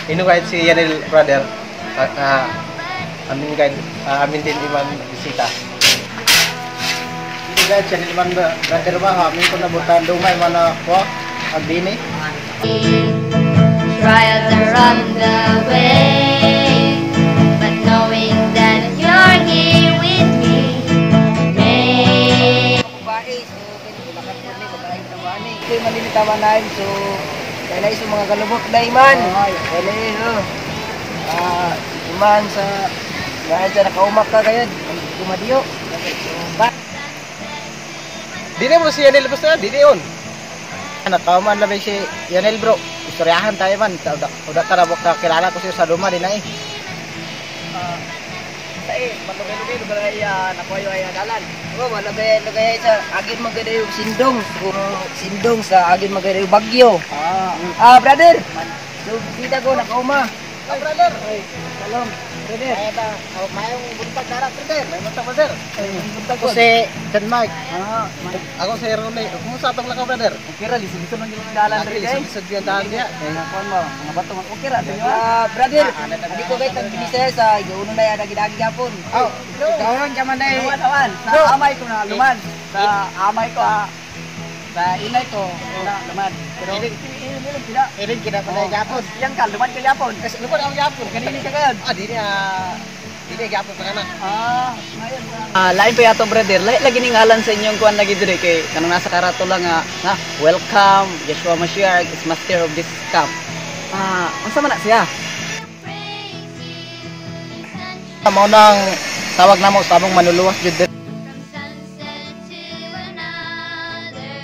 Ino guide si Yanel brother. Amin guide, amin din iman bisita. Ino guide si Yanel man brother ba amin ko nabutan dumay man ako agbini. Trials are on the way, but knowing that you're here with me, may Babae, so kaya ko ni babae na wani. Ito yung malimitaman namin, so kaya sa mga galubok na iman. Kaya oh. Iman sa dahil sa nakaumak ka kayo, gumadiyo. So, ba? Dili mo si Yanel basta dili on. Nakauman labi si Yanel bro. Istoryahan tayo man. Uda, uda tara ka kilala ko siya sa luma din ay. Sa eh, malugay-lugay, lugar ay nakuha yung ay adalan. Oo, malugay-lugay sa agin maganda yung sindong. Sindong sa agin maganda yung bagyo. Brother! So, kita ko, nakauma. Ah, brother. Ay, shalom, brother. Ay ba, oh, mayong buntag dara brother. May buntag brother. Ay, buntag Ako si John Mike. Ah, Ako si Ronnie. Kumusta atong lakaw brother? Okay ra, lisod-lisod man yung dalan Lagi diri kay. lisod-lisod yung dalan niya. Kay nga kuan mo, mga bato man okay ra tinyo. Brother, adi ko kay tag Bisaya sa igauno na ya dagi gapon. Oh, ikaw ka man ay. Luman awan, sa amay ko na luman. Sa amay ko sa inay ko na luman. Pero ilim kina. Irin kita pa na gapon. Yang ka luman ka gapon. Kasi luman ang gapon. Kanini ka kayon. Ah, dili dili gapon pa na. Ngayon. Lain pa yato brother. Lahi lagi ning ngalan sa inyong kuan lagi dire kay kanang nasa karato lang nga ha, welcome Yeshua Mashiach is master of this camp. Unsa man na siya? Mao nang tawag namo sa among manluluwas jud from sunset to another,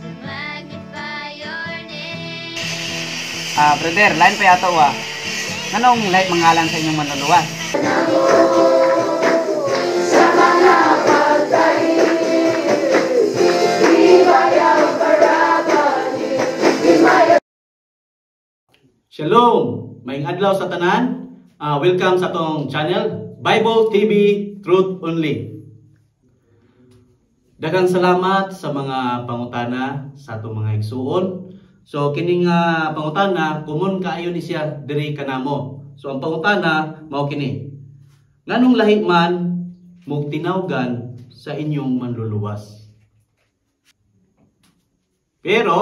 to magnify your name. Brother, lain pa yato wa. Nganong lahi mangalan sa inyong manluluwas? Shalom! Maayong adlaw sa tanan. Welcome sa atong channel, Bible TV Truth Only. Daghang salamat sa mga pangutana sa atong mga igsuon. So kining pangutana common kaayo ni siya diri kanamo. So ang pangutana mao kini. Nganong lahi man mog tinawgan sa inyong manluluwas? Pero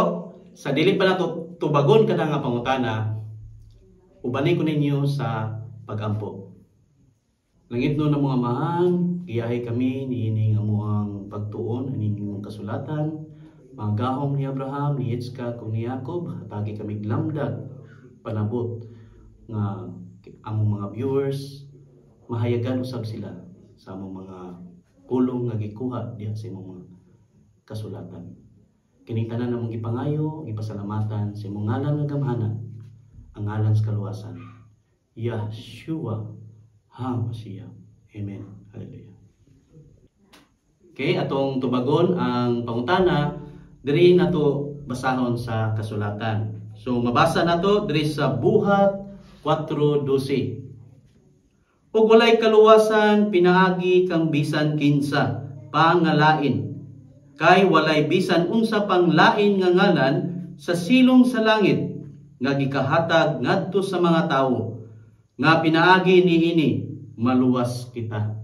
sa dili pa nato tubagon kada nga pangutana, ubani ko ninyo sa pagampo. Langitnon nga mga Amahan, giyahi kami niining amuang pagtuon aning inyong kasulatan, mga gahom ni Abraham, ni Yitzchak ug ni Jacob, hatagi kami lamdag panabot nga among mga viewers mahayagan usab sila sa among mga pulong nga gikuha diha sa imong mga kasulatan. Kining tanan among gipangayo, gipasalamatan sa imong ngalan nga gamhanan, ang ngalan sa kaluwasan. Yahshua HaMashiach. Amen. Hallelujah. Okay, atong tubagon ang pangutana diri nato basahon sa kasulatan. So mabasa nato diri sa Buhat 4:12. Ug walay kaluwasan pinaagi kang bisan kinsa pangalain, kay walay bisan unsa pang lain nga ngalan sa silong sa langit nga gikahatag ngadto sa mga tawo nga pinaagi niini maluwas kita.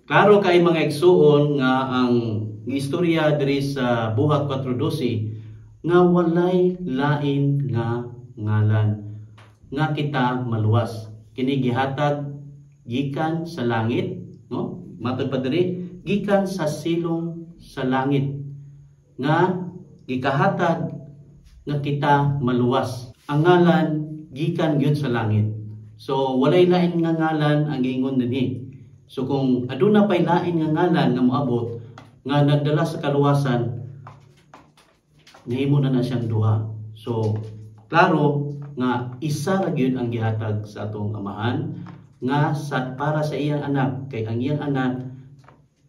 Klaro kay mga igsuon nga ang istorya diri sa Buhat 4:12 nga walay lain nga ngalan nga kita maluwas. Kini gihatag gikan sa langit, no? Matod pa diri, gikan sa silong sa langit nga gikahatag nga kita maluwas. Ang ngalan gikan gyud sa langit. So walay lain nga ngalan ang giingon dinhi. So kung aduna pay lain nga ngalan nga moabot nga nagdala sa kaluwasan, nahimo na na siyang duha. So klaro nga isa ra gyud ang gihatag sa atong Amahan nga sa para sa iyang anak, kay ang iyang anak,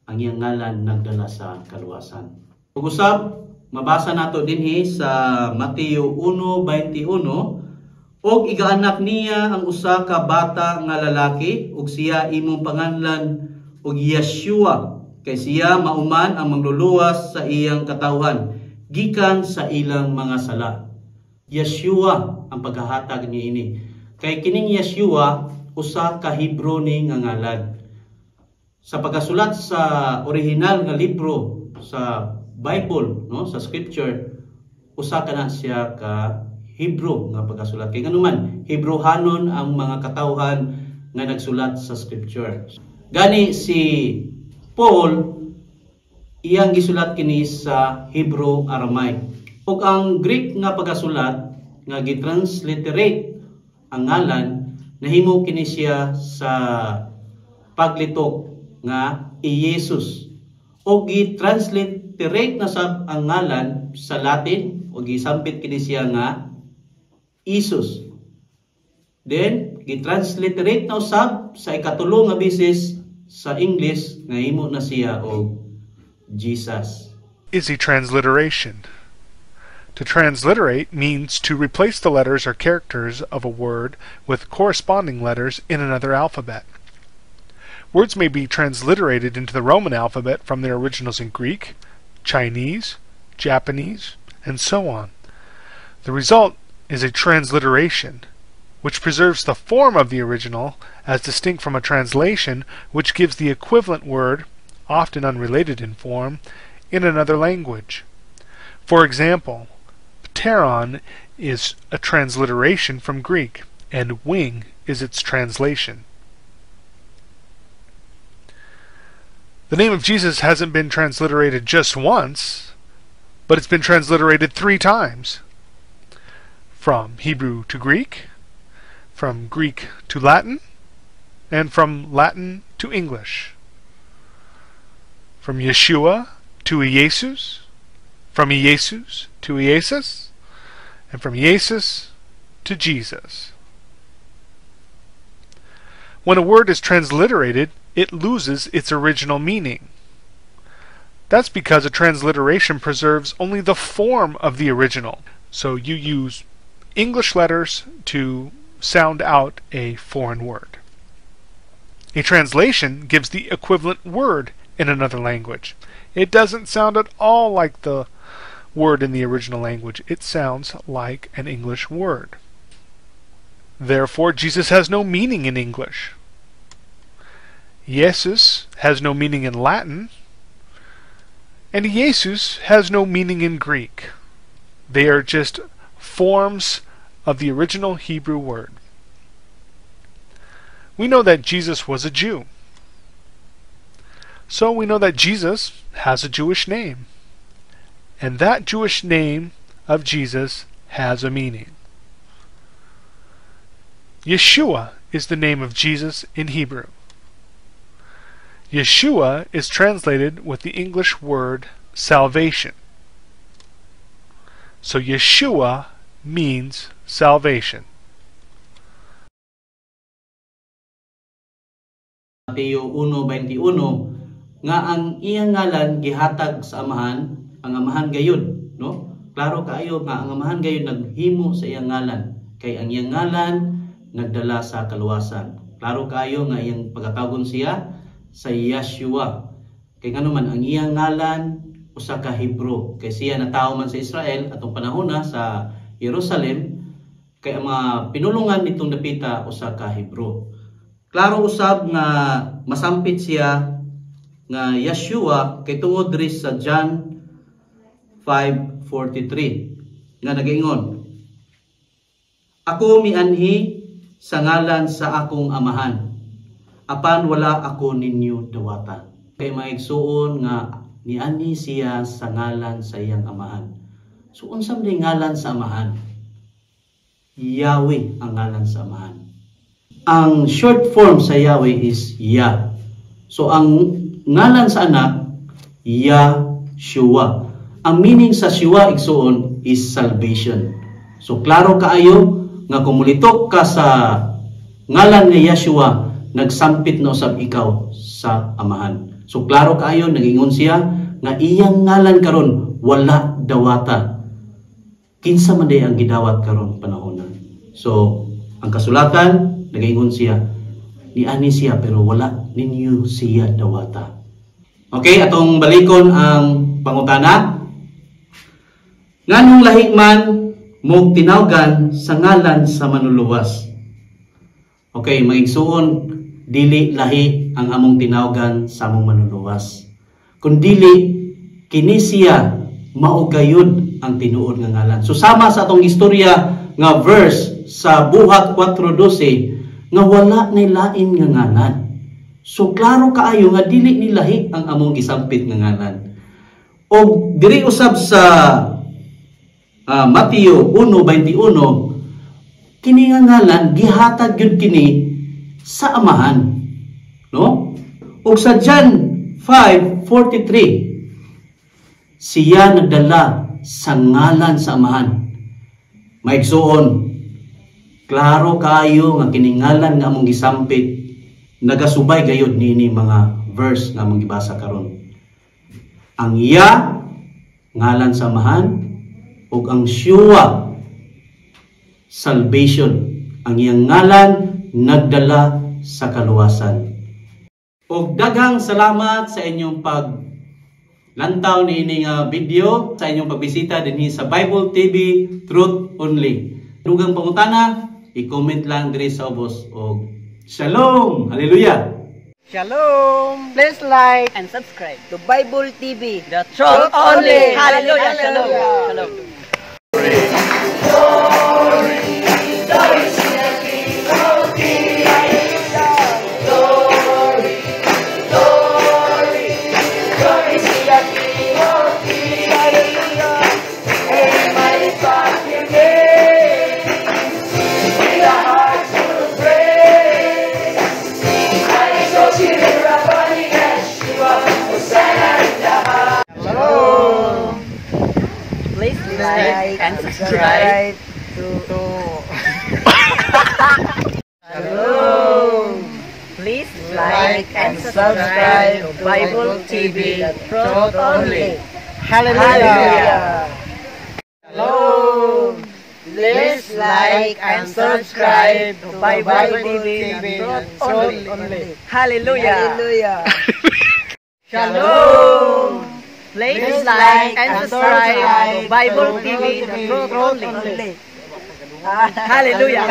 ang iyang ngalan nagdala sa kaluwasan. Ug usab mabasa nato dinhi sa Mateo 1:21, og igaanak niya ang usa ka bata nga lalaki ug siya imong panganlan og Yeshua, kay siya mauman ang mangluluwas sa iyang katawhan gikan sa ilang mga sala. Yeshua ang paghahatag niini. Kay kining Yeshua usa ka Hebrew ni nga ngalan. Sa pagkasulat sa original nga libro sa Bible, no, sa scripture, usa ka na siya ka Hebrew nga pagkasulat. Kay nganuman, Hebrehanon ang mga katawhan nga nagsulat sa scripture. Gani si Paul iyang gisulat kini sa Hebrew Aramaic. Ug ang Greek nga pagkasulat nga gitransliterate ang ngalan, nahimo kini siya sa paglitok nga Iesus. O gitransliterate na sab ang ngalan sa Latin o gisampit kini siya nga Isus. Then gitransliterate na usab sa ikatulo nga beses sa English, nahimo na siya og Jesus. Is a transliteration. To transliterate means to replace the letters or characters of a word with corresponding letters in another alphabet. Words may be transliterated into the Roman alphabet from their originals in Greek, Chinese, Japanese, and so on. The result is a transliteration, which preserves the form of the original as distinct from a translation which gives the equivalent word, often unrelated in form, in another language. For example, pteron is a transliteration from Greek, and wing is its translation. The name of Jesus hasn't been transliterated just once, but it's been transliterated 3 times. From Hebrew to Greek, from Greek to Latin, and from Latin to English. From Yeshua to Iesus, from Iesus to Iesus, and from Iesus to Jesus. When a word is transliterated, it loses its original meaning. That's because a transliteration preserves only the form of the original. So you use English letters to sound out a foreign word. A translation gives the equivalent word in another language. It doesn't sound at all like the word in the original language. It sounds like an English word. Therefore, Jesus has no meaning in English. Jesus has no meaning in Latin, and Jesus has no meaning in Greek. They are just forms of the original Hebrew word. We know that Jesus was a Jew. So we know that Jesus has a Jewish name. And that Jewish name of Jesus has a meaning. Yeshua is the name of Jesus in Hebrew. Yeshua is translated with the English word salvation. So Yeshua means salvation. Mateo 1:21 nga ang iyang ngalan gihatag sa Amahan, ang Amahan gayud, no? Klaro kaayo nga ang Amahan gayud naghimo sa iyang ngalan, kay ang iyang ngalan nagdala sa kaluwasan. Klaro kaayo nga iyang pagkatagon siya sa Yeshua. Kay ngano man ang iyang ngalan usa ka Hebrew, kay siya natawo man sa Israel atong panahona sa Jerusalem, kay ang mga pinulungan nitong dapita usa ka Hebrew. Klaro usab nga masampit siya nga Yeshua kay tungod diri sa John 5:43 nga nagaingon, Ako mianhi sa ngalan sa akong amahan, apan wala ako ninyo dawata. Kay maigsuon nga nianhi siya sa ngalan sa iyang amahan. So unsa man ngalan sa amahan? Yahweh ang ngalan sa amahan. Ang short form sa Yahweh is Yah. So ang ngalan sa anak, Yahshua. Ang meaning sa Shua igsuon is salvation. So klaro kaayo nga kung mulitok ka sa ngalan ni Yahshua, nagsampit na usab ikaw sa amahan. So klaro kaayo nagingon siya nga iyang ngalan karon wala dawata. Kinsa man day ang gidawat karon panahona. So ang kasulatan nagaingon siya niani siya pero wala ninyo siya dawata. Okay, atong balikon ang pangutana. Nganong lahi man Mog tinawgan sa ngalan sa Manluluwas. Okay, mga igsuon, dili lahi ang among tinawgan sa among Manluluwas. Kun dili kini siya mao gayud ang tinuod nga ngalan. So sama sa atong istorya nga verse sa Buhat 4:12 nga wala nay lain nga ngalan. So klaro kaayo nga dili ni lahi ang among gisampit nga ngalan. Og diri usab sa Mateo 1:21, kini nga ngalan gihatag gyud kini sa Amahan, no? Og sa John 5:43, siya nagdala sa ngalan sa Amahan. Maigsuon, klaro kaayo nga kining ngalan nga among gisampit nagasubay gayud niini mga verse nga among gibasa karon. Ang iya ngalan sa Amahan ug ang Yeshua, salvation. Ang iyang ngalan nagdala sa kaluwasan. Og daghang salamat sa inyong pag lantaw niini nga video, sa inyong pagbisita dinhi sa Bible TV Truth Only. Dugang pangutana, i-comment lang diri sa ubos og Shalom! Hallelujah! Shalom! Please like and subscribe to Bible TV. The Truth Only. Hallelujah. Shalom. Shalom. Glory, glory to the King of Kings. Glory, glory, glory to the King of Kings. Hallelujah. And magnify His name with a heart full of praise. I exalt you, Rabbani Yeshua, Hosanna in the highest. Shalom! Please like and subscribe to Shalom! Please like and subscribe to Bible TV, The Truth Only. Hallelujah! Shalom! Please like and subscribe to Bible TV, The Truth Only. Hallelujah. Hallelujah. Shalom! Please like and subscribe to Bible TV, The Truth Only. Hallelujah.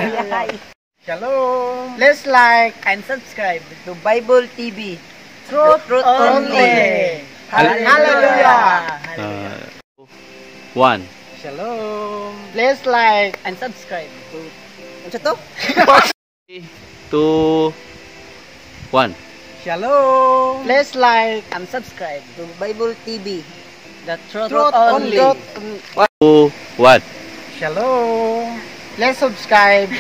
Shalom! Please like and subscribe to Bible TV. Truth Only. Hallelujah! One. Shalom! Please like and subscribe. Ano to? 2, 1. Shalom! Please like and subscribe to Bible TV. The Truth Truth Only. Only. 2, 1. Shalom! Please subscribe.